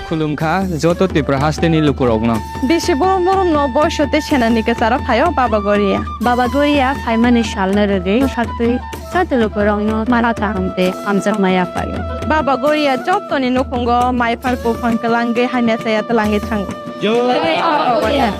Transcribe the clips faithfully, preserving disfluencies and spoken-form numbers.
Khulumkha joto Tripura hasteni lukurokno. Bisi borom borom no boiso tei senani kwcharo phaio Baba Goria. Baba Goria phaimani salno rwgwi bwsatwi joto lukurokno mara kaham tei hamjakma yaphaio. Baba Goria jotoni nukhungo mai phar buphang kwlangwi hamya chaya twlangwi thango. Jai Baba Goria.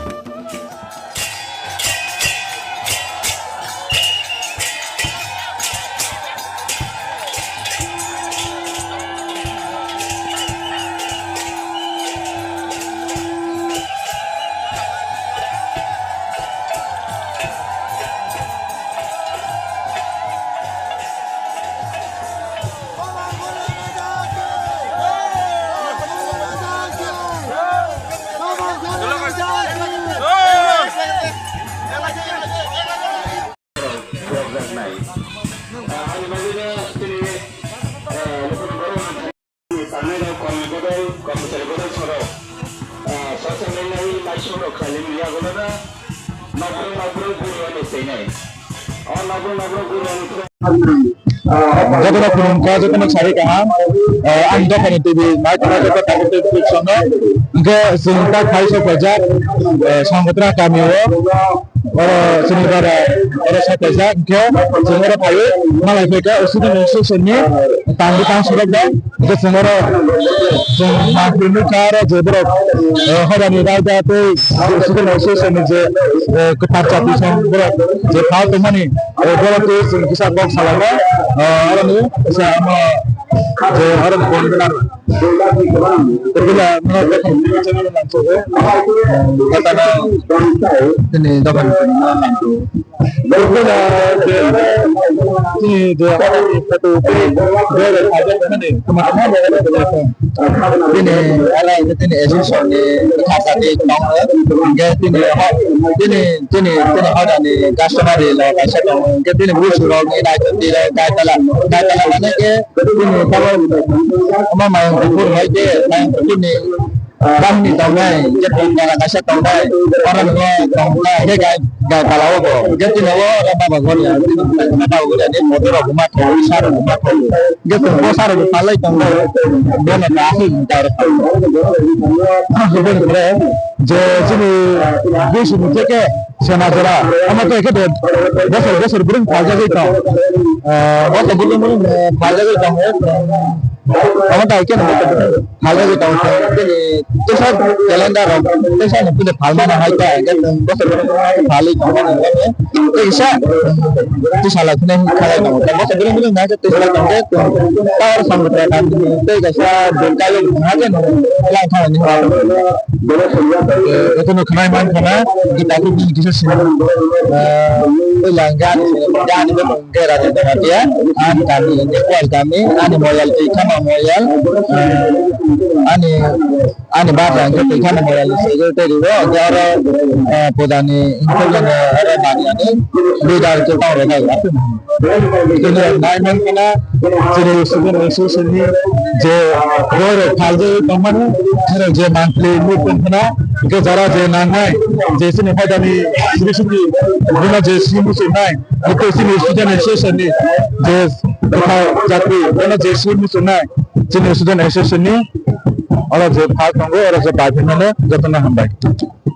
Jotono khulumkha, jotono sari kaham. Eh, ang dophani T V nai tongo, joto tabuk tei twi songno. Hwnkhe chwng tak phai sok paijak, eh, Songkotra kami o. Oro chini bara, oro sok paijak, hwnkhe chwng oro phaiwi malai phaikha, student association ni tang bwtang sorok bai. Hwnkhe chwng oro chwng mangpili nukha oro je borok, eh, hodani raida tei student association ni je, eh, kwthar chati song borok je phal tongmani, eh, borok tei chwng kisa kok salainai, eh, oroni kisa ano je oro phone gwnang. Tei bila no channel langsugo. Kata no tini dophani no langsugo. Bini ala ini tini association ni kata di tong, hingke tini tini tini tini hodani customary lo kaisa tong, hingke tini busu rok ni naitoti rok kaitala kaitala mane ke tini tamo ama mayang kukur hai ke mayang kukur ni Bahini tongnai, je tong jaga kaisa tongnai, oro no tongnai, je gai, gai pala o bo, je tini o oro Baba Goria, Baba Goria ni motor rok ma thok, sar rok ma thok, je tong bo sar rok palai tongo, bo no ta aswk ta rok. Bo ni pore je chini bisi ni theke sena jora, ama to eke de, bosor, bosor brum phalja gai tong. Ah, bosor brum brum phalja gai tong. Omo tai khe nang phalwi tong khe, tei teisa calendar rok teisa no pide phalmani hai ta, hingke chwng bosor phalwi tongmani bagwi teisa tisa lai khwnai khalai tongo. Bosor bini bini nai khe tisa lai tongkhe chwng power samudra kandi tei kaisa dulkai wng hai khe no lang thangni. Jotono khwnai man khana, hingke tabuk bini kisa sini, ah, tei lang gani sini, gani bo. Hingke Rajendra Bhatia, ani kami hingke Kual kami, ani moyal twi khama moyal, ani, ani bata hingke twi khama moyal ni secretary bo, hingke oro, eh, pujani hingke jono oro bani ani leader khe tong rwkha. Jotono nai man khana, chini student association ni je roi rok phaljagwi tongmani, aro je monthly meet tong khana, hingke jara je nangnai, je chini phaidani sri sri, buna je sri muchungnai, Eko chini student association ni je kwthar jatwi, bono je swi muchungnai chini student association ni, oro je phal tongo, oro je bai phano jotono hambai.